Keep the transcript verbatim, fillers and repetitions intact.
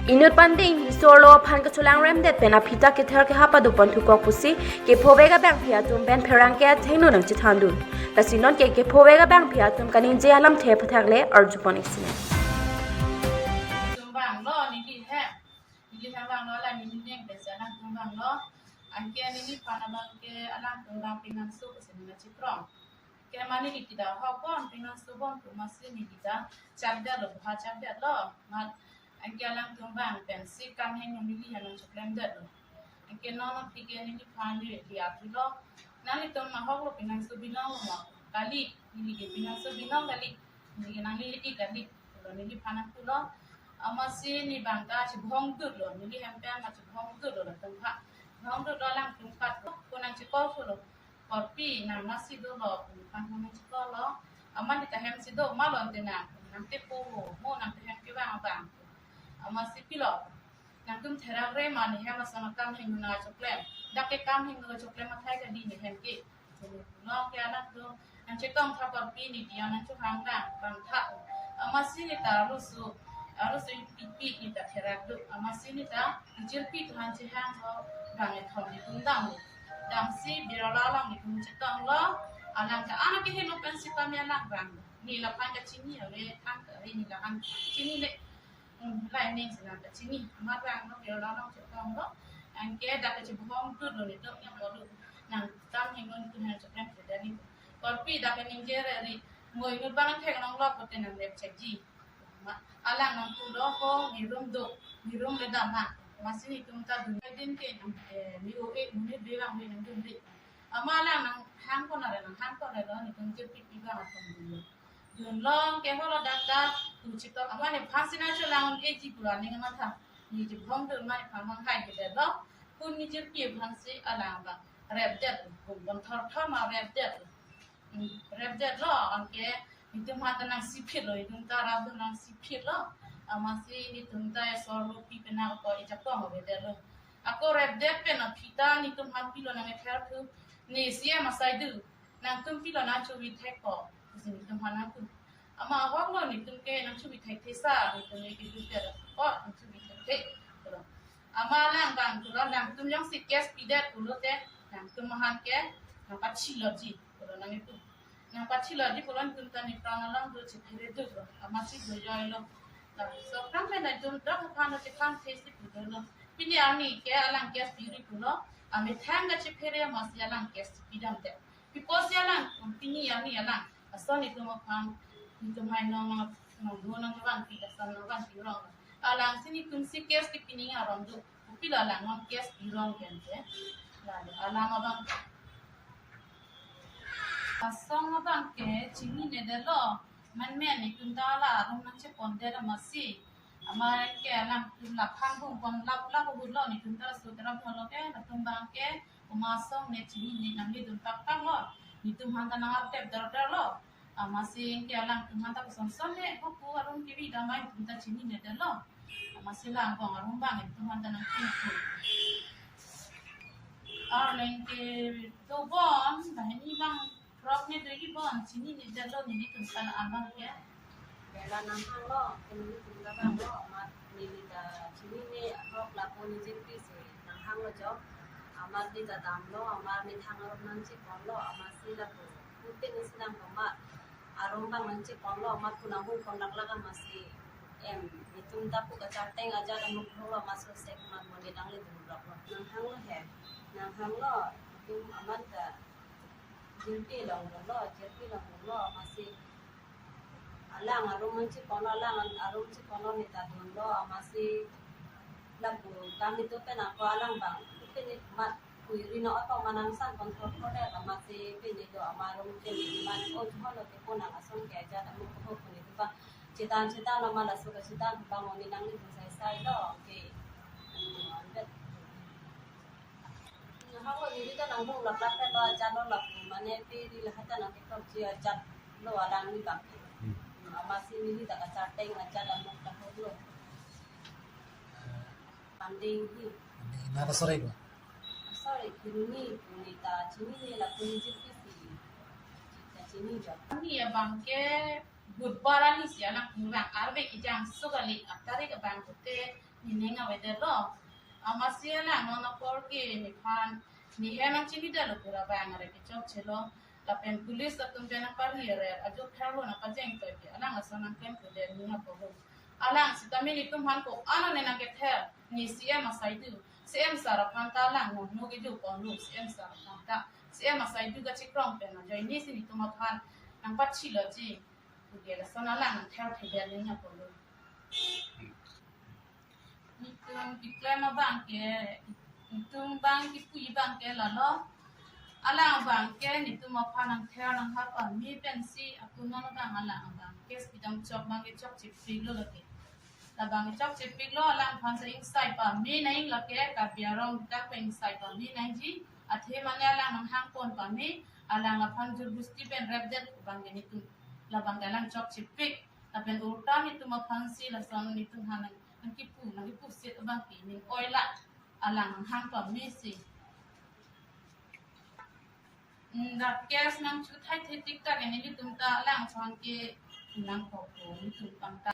Inut pandeng hi sorlo aphan kacholangremdet pen aphita kether kehap ado pon thukok pusi kephovek abangpi atum pen pherangke athengno nangchethandun. Lasi nonke kephovek abangpi atum kaningje alamthe aputhak le arjupon isi. Tum vanglo neli hem. Neli hem vanglo la neli neng pensi alangtum vanglo. Anke neliphan abangke alangtum vang pinganso pusi nangchikrong. Ke mane neli ta hokbon pingansobon pu amatsi neli ta chakdetlo, buha chakdetlo. Mat anke alangtum vang pensi kam heno neli hem nangchoklemdetlo. Anke non non tike neliphan neli ati lo. Nanglitum ahoklo pinganso binonglo ma? Kali, neli ke pinganso binong kali. Neli ke nanglele-ik kali. Pulo neliphan nangpulo. Amatsi ne bang ta chibhongdutlo. Neli hem pen ma chibhongdutlo latum ha. Bhongdutlo alangtum kat. Ko nangchikol pulo. Korpi nang masi dolo, nangphan nangchikolo. Amat ne ta hem si do, ma lon te nang, nang te po ho, mo nang te hem kevang abang. Amatsi pilo. Nangtum therakre ma ne hem ason akam heno nangchoklem. Dak ke kam heno choklem athai kali ne hem ke. Nonke alangtum nangchetong tha korpi ne dia nangchohang lang, bang tha. Amatsi ne ta arloso, arloso pipi ne ta therak do. Amatsi ne ta, nijirpi tuhan chehang ho, bang ethom netum dam. Damsi Birola along netum chetonglo, alang ta anak ke helo pensi pame alang rang. Ne laphan kachini ave, thang ta ave ne laphan chinine. Hmm, lai ning si nang kachini. Amat ranglo Birola along chetonglo. Anke dak kachibhongdutlo netum yang bolu. Nang kam heno netum nangchoklem kedani. Korpi dak kaningje ri. Ngoi inut bang thek nanglo pute nangrep chekji. Ma, alang nangpulo ho, ne room do, ne room le dam ha. Amatsi netum ta dun. Din ke, eh, ne o e, ne bevang ne nangdun ri. Amat alang nanghang konare, nanghang konarelo, netum jirpi pi bang atum dunlo. Dunlo ke holo dak ta, tu chikok, amat nephan si nangcholang-un-eji pu aning amatha. Ne chibhongdut ma nephan nanghai kedetlo. Pun ne jirpi aphan si alang bang repdet, pun bon thorthor ma repdet. Hmm, repdetlo, anke netum aphan ta nangsiphitlo, netum ta rapdun nangsiphitlo. Amatsi netum ta sorlo pi pen ako ejapong avedetlo. Ako repdet pen aphi ta netum aphan pilo nangtherthu. Ne C M asai do. Nangtum pilo nangchovi thekpo pusi netum aphan nangpu. Amat ahoklo netum ke nangchovi thekthesa, netum ke keduk det. O, nangchovi thekthek. Amat alang bang pulo nangtum jongsi case pidet pulote nangtum aphan ke nangpachilotji pulo nangkipu. Nangpachilotji pulo netum ta nephrang along do chephere duklo. Amatsi dojoilo. Laso kram pen netum dak aphan do chephan thesi pu dolo. Pini arni ke alang case piri pulo. Amethang kachephere amatsi alang case pidamdet. Pi apotsi alang, pini arni alang ason netum aphan, netum hai nong, nong, nong, nong vanpi, ason nong vanpi rong. Alangsi netum si case kepi ning aron do. Kopilo alang non case pirong ke ante. Lalu alang abang. Asong abang ke chininedetlo. Menmen netum ta la arum nangchepondet amatsi. Amat ke alangtum laphan bung pon lap lap ahutlo, netum ta so terap holo ke, latum bang ke, komat asong ne chinine nangledun pakpaklo. Netum aphan ta nang-update dardar lo. Amatsi ke alangtum aphan ta kosonson ne, ko pu arum kebi damai netum ta chininedetlo. Amatsi la angbong arum bang netum aphan ta nangkun. Arleng ke dobon, banghini bang Prok ne doji bon, chininedetlo nelitum ta la abang ke. Bela nanghanglo, ke nelitum ta vanglo, amat neli ta chinine, prok lapu ne jirpi si nanghanglo jo. Amat ne ta damlo, amat methang arum nangcheponlo, amatsi lapu. Pute ne si nang amat arum bang nangcheponlo, amat pu nanghung pon laklak amatsi. Em, netum ta pu kacharteng ajat amuk lo, amat so sek amat mo ne nangle dun prok lo. Nanghanglo he, nanghanglo, netum amat ta jirpi along dunlo, jirpi along dunlo, amatsi alang arum nangcheponlo, alang arum cheponlo ne ta dunlo, amatsi lapu kami to pen ako alang bang, pen ne mat kui ri no ako manang san kon thor thor de, amatsi pen ne do amat arum pen ne mat o juhon lo ke ponang asong ke ajat amuk ko pu ne tu bang, chetan chetan lo ma laso ke chetan bang o ne nangle dun sai sai lo, ke. Hako neli ta nanghung laklak pen lo ajat lo lapu, mane pe ri lahai ta nangketok ji ajat lo alang ne bang ke. Hmm. Amatsi neli ta kacharteng ajat amuk ta hok lo. Pandeng hi. Nara sore ko? Sore kiruni pu ne ta chinine lapu ne jirpi si. Ta chini jo. Ni abang ke Budbar arni si alang purang arve kejang sukali atarik abang pute nening avedetlo. Amatsi alang non apor ke nephan nehem nangchinidetlo pura abang are kechokchelo. Lapen police atum pen nangparli are ajo therlo nangpajeng toike alang ason nangklemkledet nangji apotlo. Alang sitame netum aphan ko-an ne nangkether, ne C M asai do, C M sir aphan ta alang non no kejo ponlo, C M sir aphan ta, C M asai do kachikrong pen ajoine si netum aphan nangpachilo ji. Puke lason alang nangther thedet nangji apotlo. Netum keklem abang ke, netum abang kipu abang ke lalo. Alang abang ke netum aphan nangther nanghap pame pensi ako non abang alang abang ke pidam chok abang ke chokchepiklo lake. Labang ke chokchepiklo, alang aphan si ingsai pame nangji lake, Karbi arong ta pen ingsai pame nangji. Athe mane alang nanghang pon pame, alang aphan jur bosti pen repdet abang ke netum. Labang ke alang chokchepik. Lapen ulta netum aphan si lason netum aphan nang, nangkipu, nangkipusit abang ke ning oila alang nanghang pame si. Hmm, dak case nangchothaithe tik ta ke netum ta alang aphan ke nangkokpo netum aphan ta.